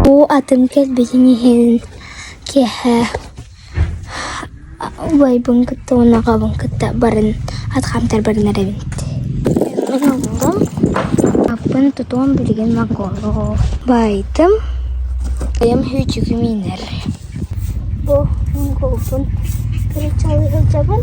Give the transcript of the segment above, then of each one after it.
Уу атын кэлбитин иһин киэһэ убайбын кытта уонна аҕабын кытта барын ат хаамтар барын эрэбин. Мин ыллым. Аппын тутуом билигин моголу. Баайдым. Айым хүүчүгү миинэр. Бу монголбун кырачалыы сылдьабын.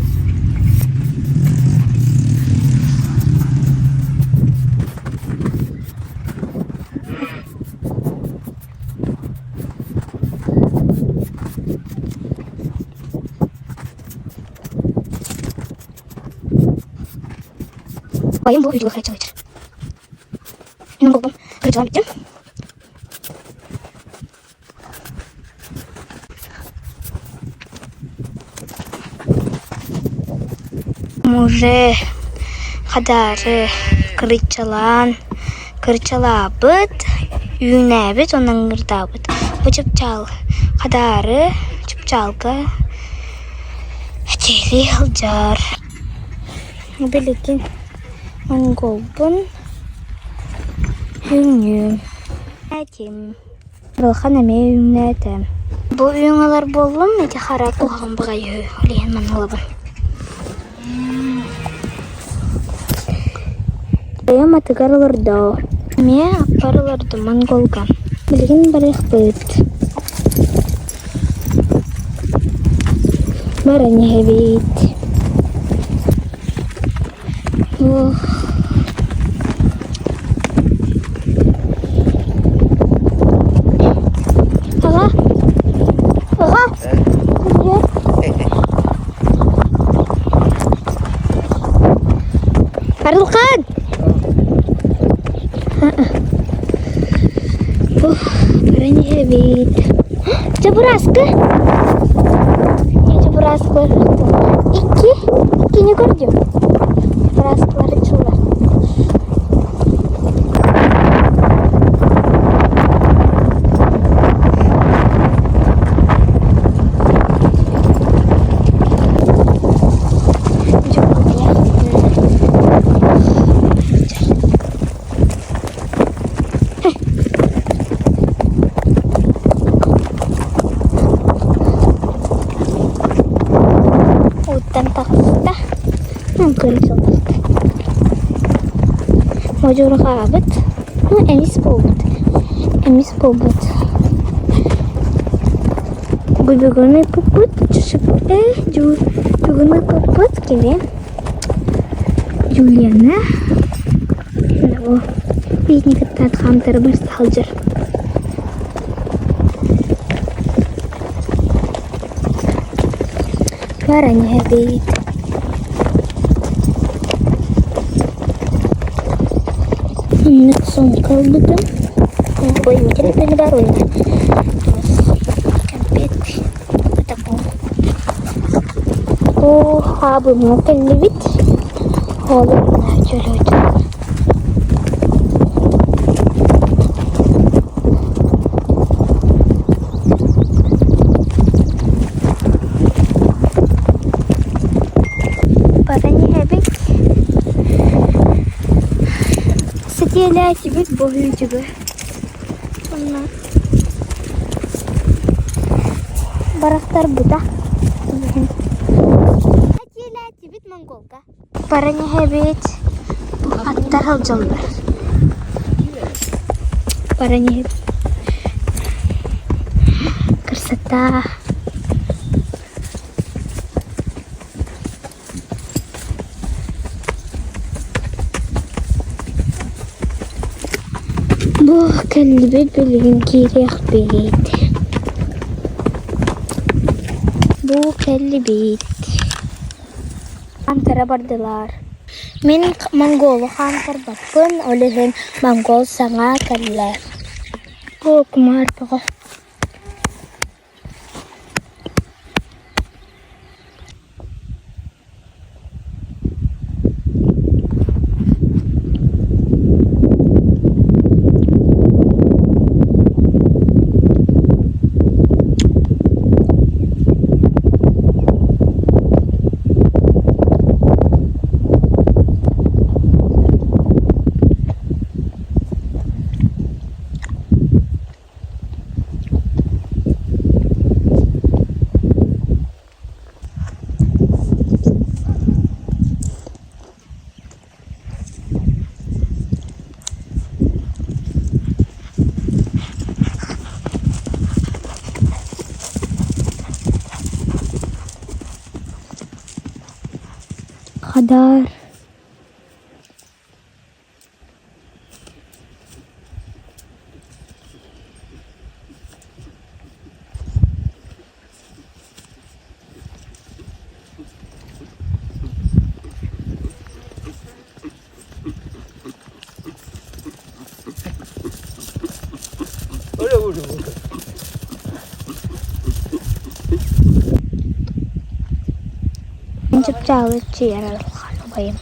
Байым бу үйдүгө кырачалыыр. Мен болдум. Кырачалан бүттүм. Уже хадаары кырыычалаан кырыычалаабыт, үүнээбит уонна ыҥырдаабыт. Бу чыпчаал хадаары чыпчаалга этиилии сылдьар. Билигин монголбун үүннүм. Этим. Улахан эмиэ үүннээтэ. Бу үүн ылар буоллум, ити хара куһаҕан баҕайы үһү, ол иһин манна ылабын. Бэйэм атыгар олордо. Эмиэ аппар олордум монголга. Билигин барыахпыт. Баран иһэбит. Ох. Аҕа. Аҕа. Арылхан! Баран иһэбит. Чабураскы. Чабураскылар Икки. Иккини көрдүм. Чабураскылары чулар. Ууттан таҕыста. Көрө сылдьыбыт. Модьурҕаабыт. Эмис буолбут. Эмис буолбут. Бу бүгүн ыыппыппыт. Бүгүн ыыппыппыт кини Юлиана Биитини кытта хаамтара барса сылдьар. Баран иһэбит. Инник сумка ылбытым. Ой, телефону бар уонна кэмпиэт Оо, хаабыҥҥа кэллибит. Оолуҥна чөлөөтүм. Баран иһэбит. Сэтиэлээтибит бу үүтүгэр. Онно Барахтарбыта. Сэтиэлээтибит монголга. Баран иһэбит. Аттар сылдьаллар. Баран иһэбит. Красота. Бу кэллибит билигин киириэхпит. Бу кэллибит. Хаамтара бардылар. Мин монголу хаамтарбаппын, ол иһин монгол саҥа кэллэ. Бу кумаар бөҕө. Хадаар. Чыпчаалы чиэр арылхан убайым.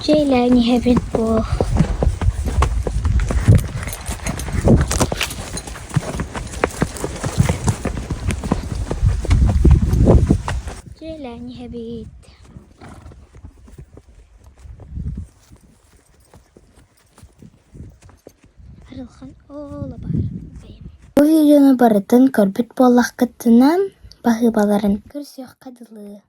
Дьиэлээн иһэбит буо Дьиэлээн иһэбит Арылхан ооло баар Бу видеону барытын көрбүт буоллаххытына баһыыбаларын көрсүөххэ дылы.